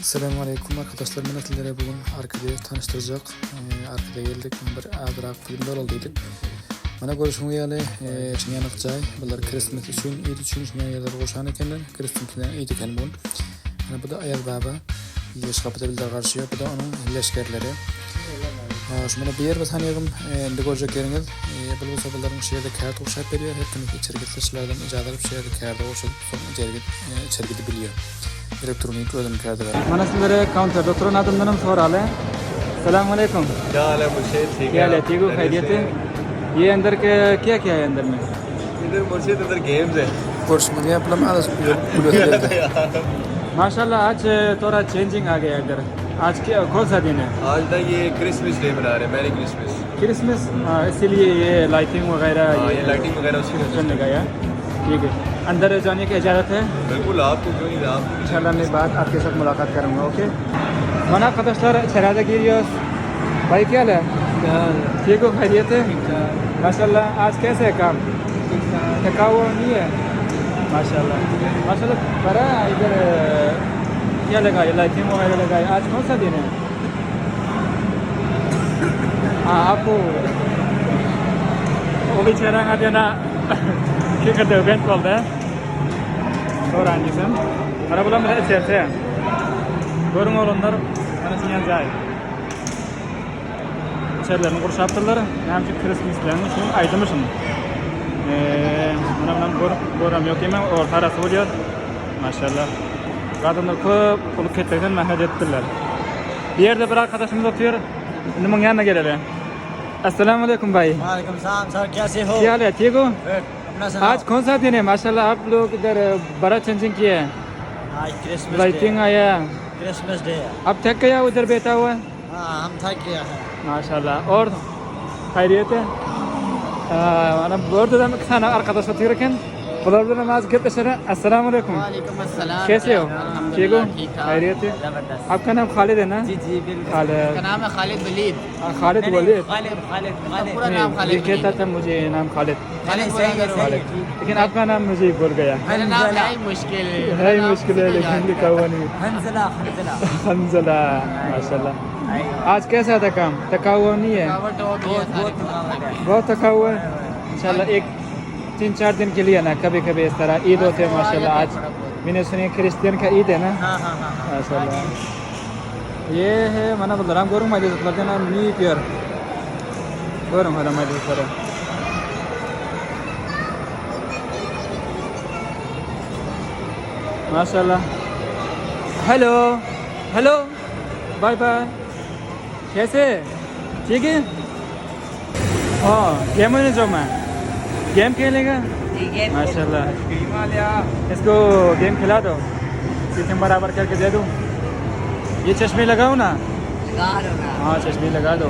Esselamu Aleýkum arkadaşlar men sizlere bugün Arkady tanyşdyrjak. Arkada geldik bir azrak film dolaly diýdik. Mana görüşüňiz ýaly şeňňenik jaý. Bular Christmas üçin, Eid üçin şeňňe ýerler gurşan ekenler. Christmas'dan Eid eken bu. Mana bu da Aýaz baba. Ýeş gapyda bizler garşy ýok. Bu da onuň leşgerleri. Şu mana bir ýer sanýagym. Indi görjek ýeriňiz. Bu bolsa bularyň şu ýerde kart gurşap berýär. Her kim içeri gitse şulardan ijazat alyp şu ýerde karta gurşadyp soň içeri içeri gidip bilýär. Elektronik özüniň karty bar. Mana sizlere counterda oturan adamdan hem soraly. Salam aleyküm. क्या हाल है मुर्शिद ठीक क्या हाल है ठीक हो खैरियत है ये अंदर के क्या क्या है अंदर में इधर मुर्शिद उधर गेम्स है Görüşüňiz ýaly bulam azajyk gülesi geldi. माशाल्लाह आज थोड़ा चेंजिंग आ गया इधर आज क्या कौन सा दिन है आज ना ये क्रिसमस डे मना रहे हैं merry Christmas Christmas हाँ, इसीलिए ये लाइटिंग वगैरह हाँ ये लाइटिंग वगैरह उसी वजह सिस्टम लगाया ठीक है अंदर जाने की इजाज़त है से बिल्कुल आपको क्यों नहीं आप İnşallah मैं बाद आपके साथ मुलाकात करूँगा okay Mana arkadaşlar içeride giriyoruz. भाई क्या हाल है ठीक हो खैरियत है माशाल्लाह आज कैसे है काम थका हुआ नहीं है माशाल्लाह माशाल्लाह बड़ा इधर अ, क्या लगाया लाइटिंग वगैरह लगाया आज कौन सा दिन है हाँ आपको वो बेचारा का देना क्या करते हो बैंक बोलते हैं Öğrencisin. Arabadan bir içerse. Görün olanlar bana sinyal jaý. İçerilerini gurşapdyrlar. Näme üçin Christmaslerini şuň aýdymyşyn. Eee, muna bilen gör, görem ýok diýmän orta arasy bolýar. Maşallah. Adamlar köp uly ketekden mähnet etdiler. Bir ýerde bir arkadaşymyz otyr. Indi muň ýanyna geleli. Assalamu alaykum baý. वालेकुम सलाम सर कैसे हो क्या हाल है? ठीक हो? अपना सुनाओ आज कौन सा दिन है? माशाल्लाह आप लोग इधर बड़ा चेंजिंग किया है। आज Christmas lighting आया। क्रिसमस डे है अब थक गया उधर बैठा हुआ है? हाँ हम थक गया है Maşallah. Or hayriyeti. Ana bu arada da sana arkadaş oturuyor eken. Bular bilen az gepleşelim. Esselamu aleyküm. वालेकुम अस्सलाम कैसे हो? ठीक हो? ठीक ठाक खैरियत है? जबरदस्त आपका नाम खालिद है ना? जी जी बिल्कुल खालिद। का नाम है खालिद वलीद हाँ, खालिद वलीद। खालिद खालिद खालिद पूरा नाम नहीं, खालिद ये कहता वलीद था मुझे ये नाम खालिद। खालिद सही है, बोला सही करो। है, ठीक लेकिन आपका नाम मुझे भूल गया। मेरा नाम है ही मुश्किल है ही मुश्किल है लेकिन लिखा हुआ नहीं। हंजला हंजला हंजला माशाल्लाह। आज कैसा था काम? थका हुआ नहीं है? थकावट हो गई है बहुत बहुत सारी। थकावट है बहुत थका हुआ है इंशाल्लाह एक तीन चार दिन के लिए ना कभी कभी इस तरह ईद होते हैं माशाल्लाह आज मैंने सुनी क्रिश्चियन का ईद है ना हाँ हाँ हाँ माशाल्लाह ये है मना बलराम गोरु माजी मतलब ना मी प्योर गोरु हमारा माजी सर माशाल्लाह hello hello bye bye कैसे ठीक है हाँ गेम होने जो मैं गेम खेलेगा माशाल्लाह इसको गेम खिला दो सिस्टम बराबर करके दे दूँ ये चश्मे लगाओ ना हाँ चश्मे लगा दो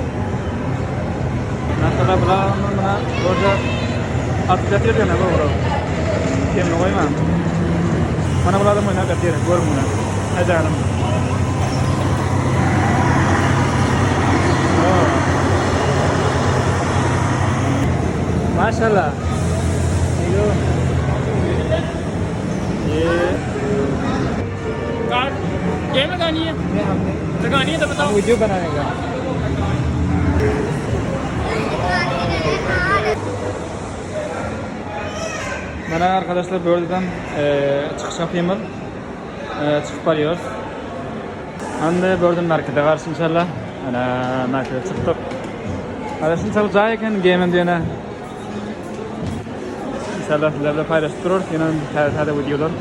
ना थोड़ा बुला मना और अब करते रहे ना वो गेम लगाई मां मना बुला दो मना करते रहे गोर मुना ऐसा आलम माशाल्लाह ये ये कार्ड गेम लगानी है ये हमने लगानी है तो बताओ वीडियो बनाने का Mana arkadaşlar bölgeden eee çıkış yapayım. Eee çıkıp barıyoruz. Hem de bördüm merkeze karşı inşallah. Ana merkeze çıktık. Arasını çok zayıken game'in diyene. İnşallah sizlerle paylaşıp durur. Yine bir tane videolar.